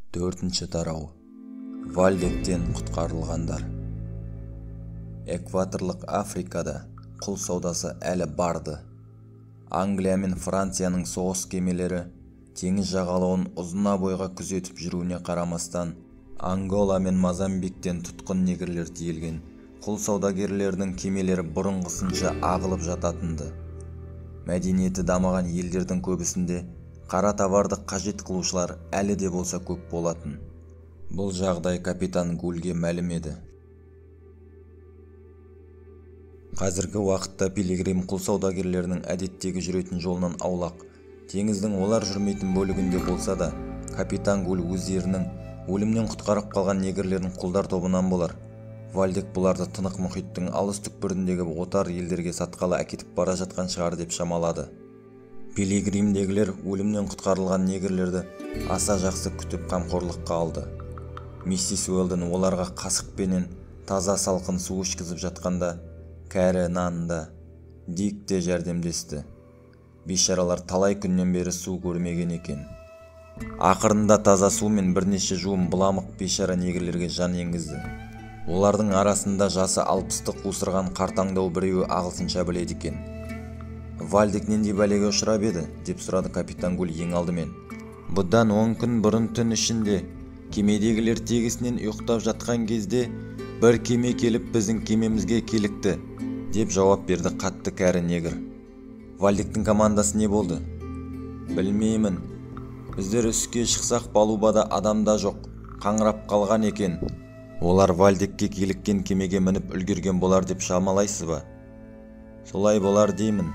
Төртінші тарау. Вальдектен құтқарылғандар. Экваторлық Африкада құл саудасы әлі барды. Англия мен Францияның соғыс кемелері теңіз жағалауын ұзына бойға күзетіп жүруіне қарамастан, Ангола мен Мозамбиктен тұтқын негрлер тиелген құл саудагерлерінің кемелері бұрынғысынша ағылып жататынды. Мәдениеті дамыған елдердің көбісінде қара товарды қажет қылушылар әлі де болса көп болатын. Бұл жағдай капитан Гульге мәлім еді. Қазіргі уақытта Пилигрим құл саудагерлерінің әдеттегі жүретін жолынан аулақ, теңіздің олар жүрмейтін бөлігінде болса да, капитан Гуль өздерінің өлімнен құтқарып қалған негрлерін құлдар тобынан болар. Вальдек бұларды тынық мұхиттың алыс түкпіріндегі отар елдерге сатқалы әкетіп бара жатқан шығар деп шамалады. Пилигримдегілер өлімнен құтқарылған негрлерді аса жақсы күтіп қамқорлыққа алды. Миссис Уэлдон оларға қасықпенен таза салқын су ішкізіп жатқанда, кәрі Нан да, Дик те жәрдемдесті. Бейшаралар талай күннен бері су көрмеген екен. Ақырында таза су мен бірнеше жуым быламық бейшара негрлерге жан енгізді. Олардың арасында жасы 60-ты қусырған қартаңдау біреуі ағылшынша біледі екен. «Вальдек нендей бәлеге ұшырап еді?» деп сұрады капитан Гуль ең алдымен. «Бұдан 10 күн бұрын түн ішінде кемедегілер тегісінен ұйықтап жатқан кезде бір кеме келіп біздің кемемізге килікті», деп жауап берді қатты кәрі негр. «Вальдектің командасы не болды?» «Білмеймін. Біздер үске шықсақ палубада адам да жоқ, қаңырап қалған екен. Олар Вальдекке киліккен кемеге мініп үлгерген болар деп шамалайсыз ба?» «Солай болар деймін.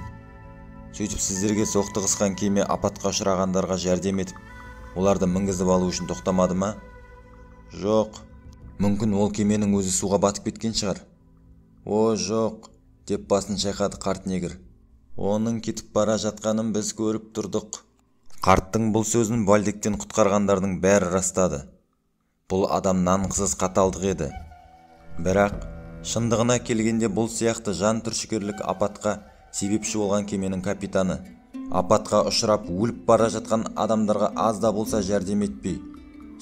Сөйтіп сіздерге соқтығысқан кеме апатқа ұшырағандарға жәрдем етіп, оларды мінгізіп алу үшін тоқтамады ма?» «Жоқ. Мүмкін ол кеменің өзі суға батып кеткен шығар». «О, жоқ», деп басын шайқады қарт негр. «Оның кетіп бара жатқанын біз көріп тұрдық». Қарттың бұл сөзін Вальдектен құтқарғандардың бәрі растады. Бұл адам нанғысыз қаталдық еді. Бірақ шындығына келгенде бұл сияқты жан түршігерлік апатқа себепші болған кеменің капитаны апатқа ұшырап өліп бара жатқан адамдарға аз да болса жәрдем етпей,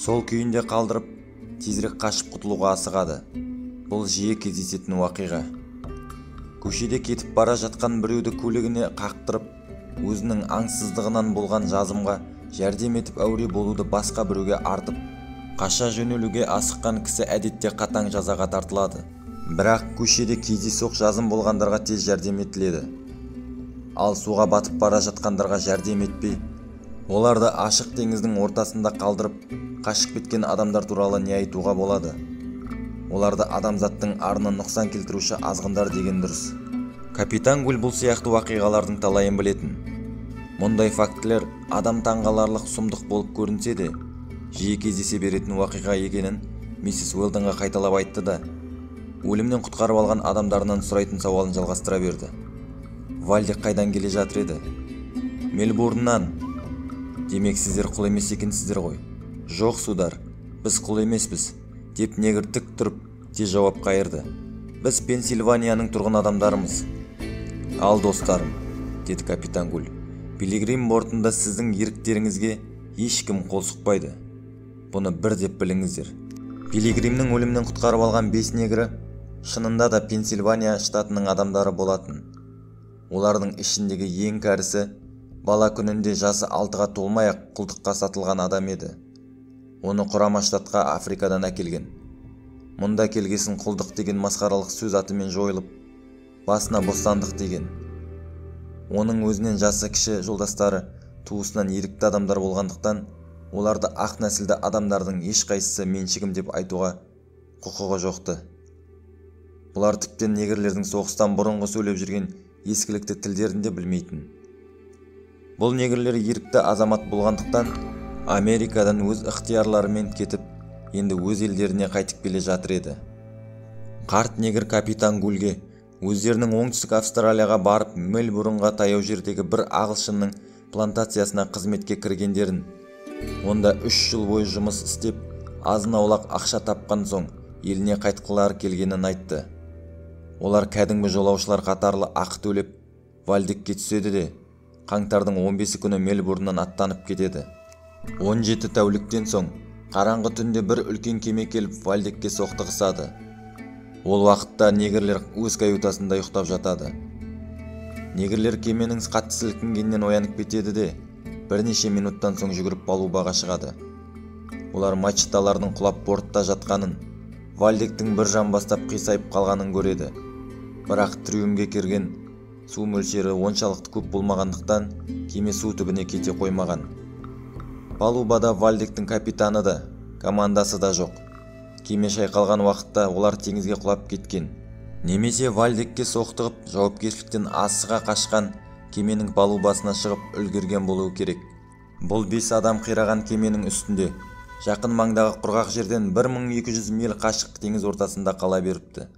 сол күйінде қалдырып, тезірек қашып құтылуға асығады. Бұл жиі кездесетін уақиға. Көшеде кетіп бара жатқан біреуді көлігіне қақтырып, өзінің аңсыздығынан болған жазымға жәрдем етіп әуре болуды басқа біреуге артып, қаша жөнелуге асыққан кісі әдетте қатаң жазаға тартылады. Бірақ көшеде кездейсоқ жазым болғандарға тез жәрдем етіледі. Ал суға батып бара жатқандарға жәрдем етпей, оларды ашық теңіздің ортасында қалдырып, қашып кеткен адамдар туралы не айтуға болады? Оларды адамзаттың арына нұқсан келтіруші азғындар деген дұрыс. Капитан Гуль бұл сияқты уақиғалардың талайын білетін. Мұндай фактілер адам таңғаларлық сұмдық болып көрінсе де, жиі кездесе беретін уақиға екенін миссис Уэлдонға қайталап айтты да, өлімнен құтқарып алған адамдарынан сұрайтын сауалын жалғастыра берді. «Вальдек қайдан келе жатыр еді?» «Мельбурннан». «Демек сіздер құл емес екенсіздер ғой?» «Жоқ, судар, біз құл емеспіз», деп негр тік тұрып тез жауап қайырды. «Біз Пенсильванияның тұрғын адамдарымыз». «Ал, достарым», деді капитан Гуль, «Пилигрим бортында сіздің еріктеріңізге ешкім қол сұқпайды. Бұны бір деп біліңіздер». Пилигримнің өлімнен құтқарып алған 5 негрі шынында да Пенсильвания штатының адамдары болатын. Олардың ішіндегі ең кәрісі бала күнінде жасы 6-ға толмай-ақ құлдыққа сатылған адам еді. Оны Құрама штатқа Африкадан әкелген. Мұнда келгесін құлдық деген масқаралық сөз атымен жойылып, басына бостандық деген. Оның өзінен жасы кіші жолдастары туысынан ерікті адамдар болғандықтан, оларды ақ нәсілді адамдардың ешқайсысы меншігім деп айтуға құқығы жоқты. Бұлар тіптен негрлердің соғыстан бұрынғы сөйлеп жүрген ескілікті тілдерін де білмейтін. Бұл негрлер ерікті азамат болғандықтан Америкадан өз ықтиярларымен кетіп, енді өз елдеріне қайтып келе жатыр еді. Қарт негр капитан Гульге өздерінің оңтүстік Австралияға барып Мельбурнға таяу жердегі бір ағылшынның плантациясына қызметке кіргендерін, онда 3 жыл бойы жұмыс істеп, азын-аулақ ақша тапқан соң еліне қайтқылары келгенін айтты. Олар кәдімгі жолаушылар қатарлы ақы төлеп Вальдекке түседі де, қаңтардың 15 күні Мельбурннан аттанып кетеді. 17 тәуліктен соң Қараңғы түнде бір үлкен кеме келіп Вальдекке соқтығысады. Ол уақытта негрлер өз каютасында ұйықтап жатады. Негрлер кеменің қатты сілкінгенінен оянып кетеді де, бірнеше минуттан соң жүгіріп палубаға шығады. Олар мачталардың құлап бортта жатқанын, Вальдектің бір жамбастап қисайып қалғанын көреді. Бірақ трюмге кірген су мөлшері оншалықты көп болмағандықтан кеме су түбіне кете қоймаған. Палубада Вальдектің капитаны да, командасы да жоқ. Кеме шайқалған уақытта олар теңізге құлап кеткен. Немесе Вальдекке соқтығып, жауапкершіліктен асыға қашқан кеменің палубасына шығып үлгерген болуы керек. Бұл 5 адам қираған кеменің үстінде, жақын маңдағы құрғақ жерден 1200 миль қашық теңіз ортасында қала беріпті.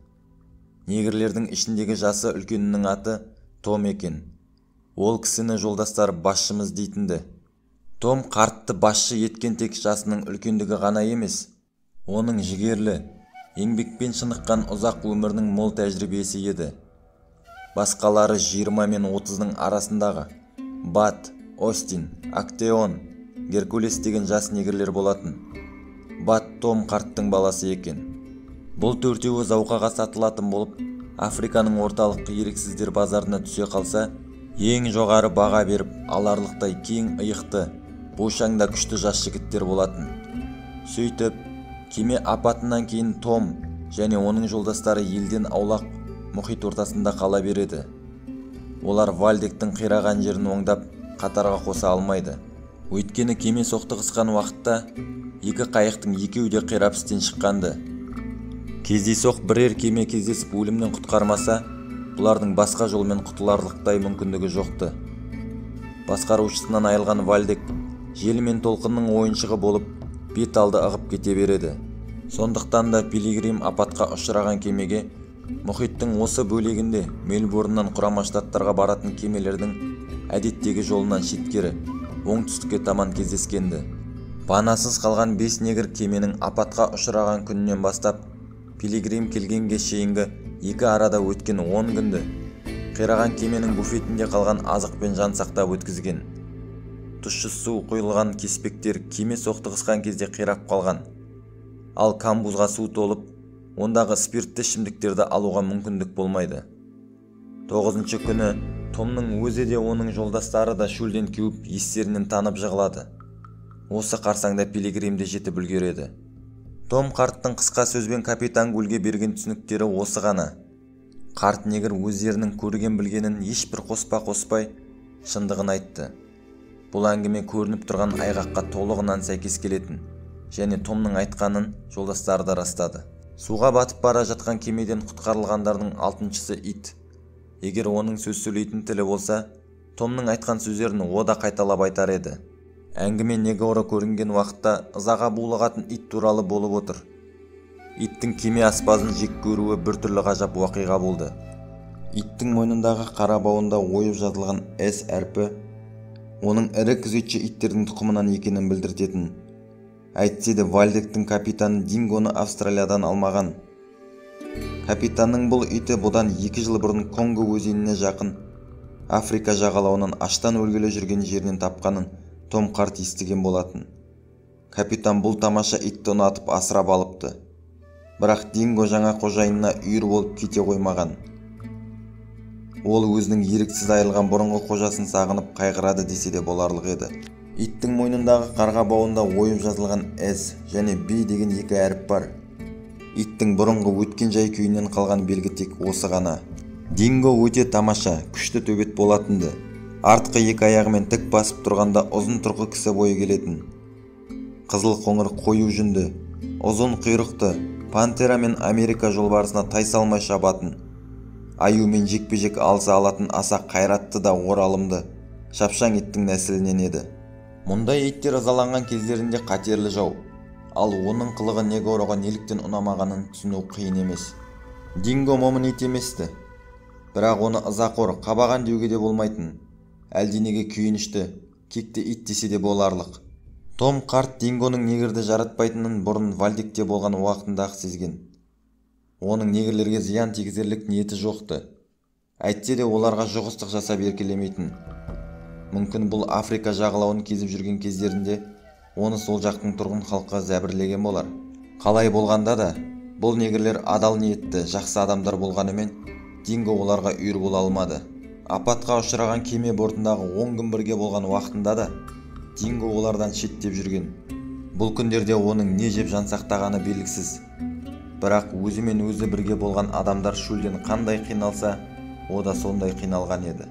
Негрлердің ішіндегі жасы үлкенінің аты Том екен. Ол кісіні жолдастары басшымыз дейтінді. Том қартты басшы еткен тек жасының үлкендігі ғана емес, оның жігерлі, еңбекпен шыныққан ұзақ өмірінің мол тәжірибесі еді. Басқалары 20 мен 30-ның арасындағы Бат, Остин, Актеон, Геркулес деген жас негрлер болатын. Бат Том қарттың баласы екен. Бұл төртеуі зауқаға сатылатын болып, Африканың орталық еріксіздер базарына түсе қалса, ең жоғары баға беріп аларлықтай кең иықты, бойшаң да күшті жас жігіттер болатын. Сөйтіп, кеме апатынан кейін Том және оның жолдастары елден аулақ мұхит ортасында қала береді. Олар Вальдектің қираған жерін оңдап қатарға қоса алмайды. Өйткені кеме соқтығысқан уақытта екі қайықтың екеуі де қирап істен шыққанды. Кездейсоқ бірер кеме кездесіп өлімнен құтқармаса, бұлардың басқа жолмен құтыларлықтай мүмкіндігі жоқты. Басқарушысынан айырылған Вальдек жел мен толқынның ойыншығы болып бет алды ығып кете береді. Сондықтан да Пилигрим апатқа ұшыраған кемеге мұхиттың осы бөлегінде Мельбурннан Құрама Штаттарға баратын кемелердің әдеттегі жолынан шеткері оңтүстікке таман кездескенді. Панасыз қалған 5 негр кеменің апатқа ұшыраған күнінен бастап Пилигрим келгенге шейінгі екі арада өткен 10 күнді қираған кеменің буфетінде қалған азықпен жан сақтап өткізген. Тұщы су құйылған кеспектер кеме соқтығысқан кезде қирап қалған. Ал камбузға су толып, ондағы спиртті ішімдіктерді алуға мүмкіндік болмайды. 9-шы күні Томның өзі де оның жолдастары да шөлден кеуіп естерінен танып жығылады. Осы қарсаңда Пилигрим де жетіп үлгереді. Том қарттың қысқа сөзбен капитан Гульге берген түсініктері осы ғана. Қарт негр өздерінің көрген білгенін ешбір қоспа қоспай шындығын айтты. Бұл әңгіме көрініп тұрған айғаққа толығынан сәйкес келетін және Томның айтқанын жолдастары да растады. Суға батып бара жатқан кемеден құтқарылғандардың 6-шысы ит. Егер оның сөз сөйлейтін тілі болса, Томның айтқан сөздерін о да қайталап айтар еді. Әңгіме негоро көрінген уақытта ызаға булығатын ит туралы болып отыр. Иттің кеме аспазын жек көруі біртүрлі ғажап уақиға болды. Иттің мойнындағы қара бауында ойып жазылған С әрпі оның ірі күзетші иттердің тұқымынан екенін білдіртетін. Әйтсе де Вальдектің капитаны Дингоны Австралиядан алмаған. Капитанның бұл иті бұдан 2 жыл бұрын Конго өзеніне жақын Африка жағалауынан аштан өлгелі жүрген жерінен тапқанын Том қарт естіген болатын. Капитан бұл тамаша итті ұнатып асырап алыпты. Бірақ Динго жаңа қожайынына үйір болып кете қоймаған. Ол өзінің еріксіз айырылған бұрынғы қожасын сағынып қайғырады десе де боларлық еді. Иттің мойнындағы қарға бауында ойып жазылған С және Б деген екі әріп бар. Иттің бұрынғы өткен жай күйінен қалған белгі тек осы ғана. Динго өте тамаша, күшті төбет болатынды. Артқы екі аяғымен тік басып тұрғанда ұзын тұрқы кісі бойы келетін. Қызыл қоңыр қою жүнді, ұзын құйрықты, пантера мен Америка жолбарысына тайсалмай шабатын, аюмен жекпе-жек алыса алатын аса қайратты да оралымды, шапшаң иттің нәсілінен еді. Мұндай иттер ызаланған кездерінде қатерлі жау, ал оның қылығы негороға неліктен ұнамағанын түсіну қиын емес. Динго момын ит еместі, бірақ оны ызақор, қабаған деуге де болмайтын. Әлденеге күйінішті, кекті ит десе де боларлық. Том қарт Дингоның негрді жаратпайтынын бұрын Вальдекте болған уақытында-ақ сезген. Оның негрлерге зиян тигізерлік ниеті жоқты. Әйтсе де оларға жұғыстық жасап еркелемейтін. Мүмкін бұл Африка жағалауын кезіп жүрген кездерінде Оны сол жақтың тұрғын халқы зәбірлеген болар. Қалай болғанда да, бұл негрлер адал ниетті, жақсы адамдар болғанымен, Динго оларға үйір бола алмады. Апатқа ұшыраған кеме бортындағы 10 күн бірге болған уақытында да Динго олардан шеттеп жүрген. Бұл күндерде оның не жеп жан сақтағаны белгісіз. Бірақ өзімен өзі бірге болған адамдар шөлден қандай қиналса, о да сондай қиналған еді.